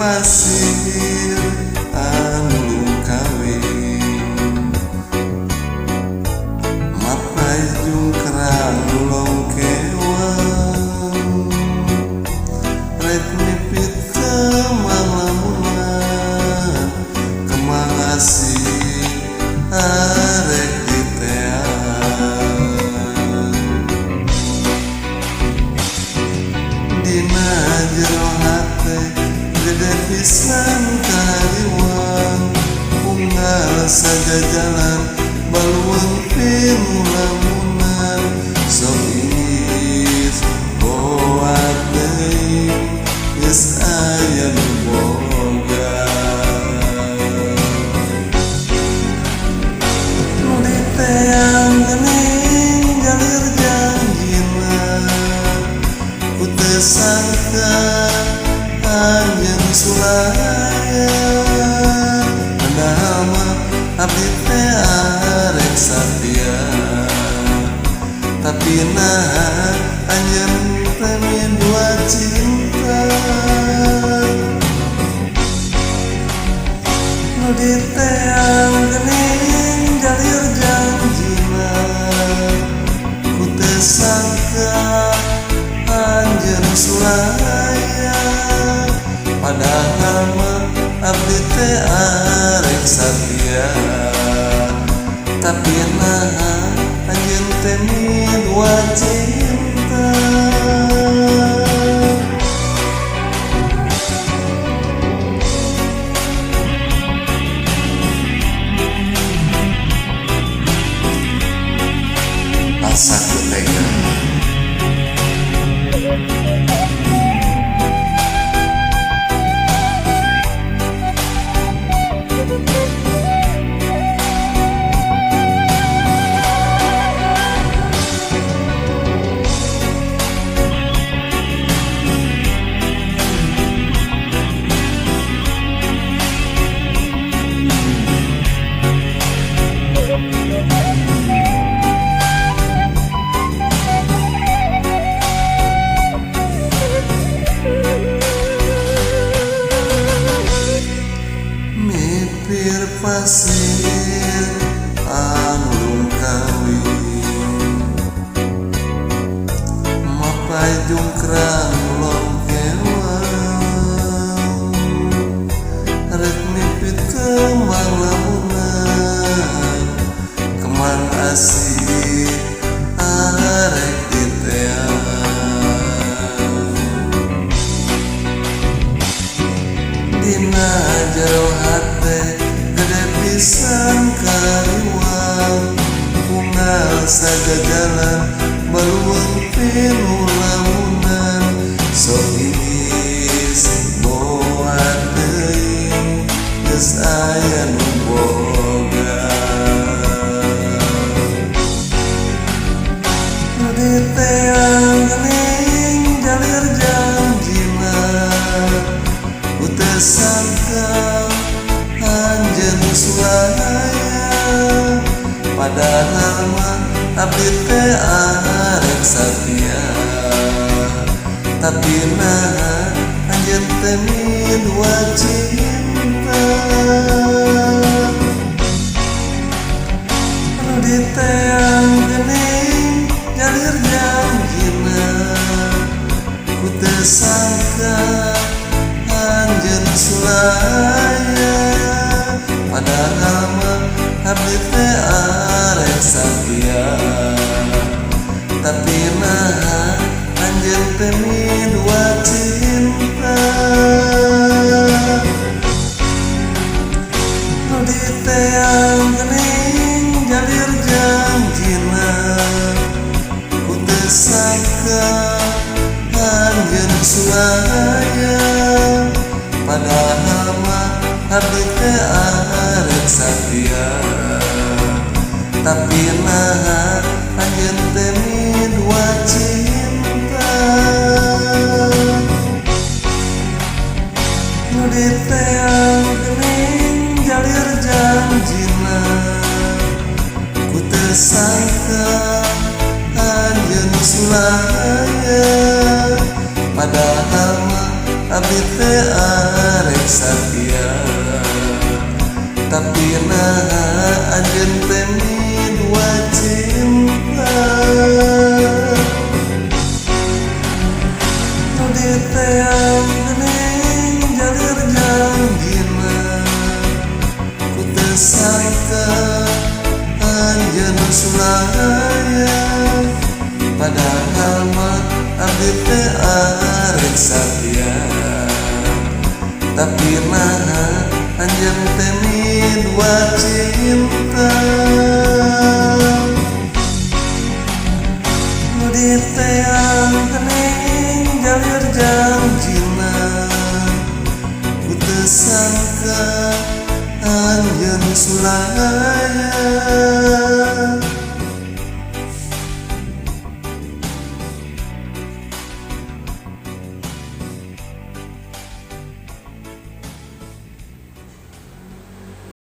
pasir anu kawin mapai jungkrang longkewang rek mipit kemang lamunan kemang asih arek diteang dina jero hate gede pisan kariwang unggal sajajalan baluang pilu lamunan sok ingis boat deui geus aya nu boga nu diteang geuning jalir janjina ku teu sangka anjeun sulaya padahal mah abdi teh arek satia tapi naha anjeun teh dua cinta nu diteang geuning jalir janjina ku teu sangka anjeun sulaya padahal mah abdi teh arek satia tapi naha anjeun teh dua cinta. Asa ku tega. Mipir pasir anu kawin mapai jungkrang longkewang rek mipit kemang lamunan kemang asih arek diteang dina jero hate gede pisan kariwang unggal sajajalan baluang pilu lamunan sok ingis boat teuing geus aya nu boga nu diteang geuning jalir janjina ku teu sangka anjeun sulaya padahal mah abdi teh arek satia tapi naha anjeun teh dua cinta nu diteang geuning jalir janjina ku teu sangka anjeun sulaya padahal mah abdi teh arek satia tapi naha anjeun teh dua cinta nu diteang geuning jalir janjina ku teu sangka anjeun sulaya padahal mah abdi teh arek satia tapi naha anjeun teh dua cinta nu diteang geuning jalir janjina ku teu sangka anjeun sulaya padahal mah Abdi teh arek satia, tapi naha anjeun teh dua cinta. Nu diteang geuning jalir janjina. Ku teu sangka anjeun sulaya, padahal mah abdi teh arek satia, tapi naha anjeun teh dua cinta. Nu diteang geuning jalir janjina. Ku teu sangka anjeun sulaya.